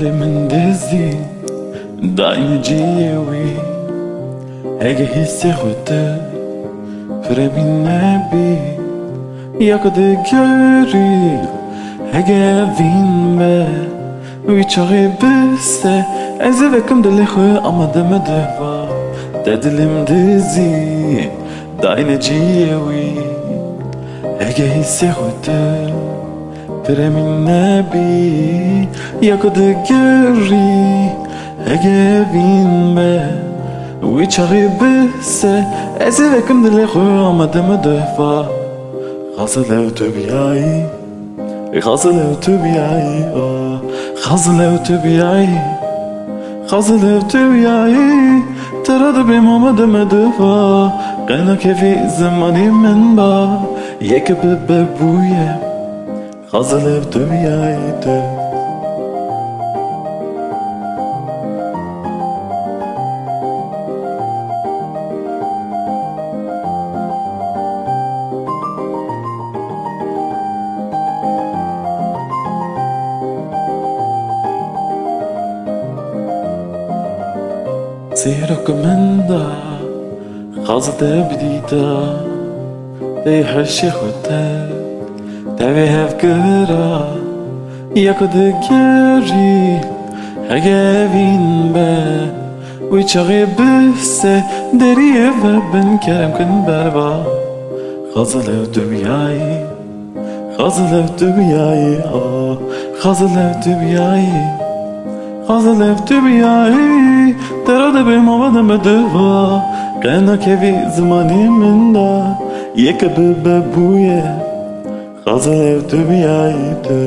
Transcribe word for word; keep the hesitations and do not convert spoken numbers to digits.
Min dizî dayne ciyê wî, hege hîsê xwe te pire min nebî, ya ku digerî, hege evîn me, wî çaxê bise, ez ê vekim dilê xwe amade me deva, te dilê min dizî dayne ciyê wî, hege hîsê xwe te pire min nebî, ya ku digerî, hege evîn me, wî çaxê bise, ez ê vekim dilê xwe amade me deva. Xazil ew tu biyayî, xazil ew tu biyayî, oh, xazil ew tu biyayî, xazil ew tu biyayî, te re dibêm amade me deva, qe nakevî zimanê min ba, yek bibe bûye. Xazil ew tu biyayî tu. Sêrok min da, xazil te bidîta. Tey heşê xwe te, tevê hevkira, ya ku digerî, hege evîn be, wî çaxê bise, deriyê ve bin kerem kin berva. Xazil ew tu biyayî, xazil ew tu biyayî, ah, xazil ew tu biyayî, xazil ev tu biyayî, te re dibêm amade me deva, qe nakevî zimanê min da, yek bibe bûye, xazil ev tu biyayî tu.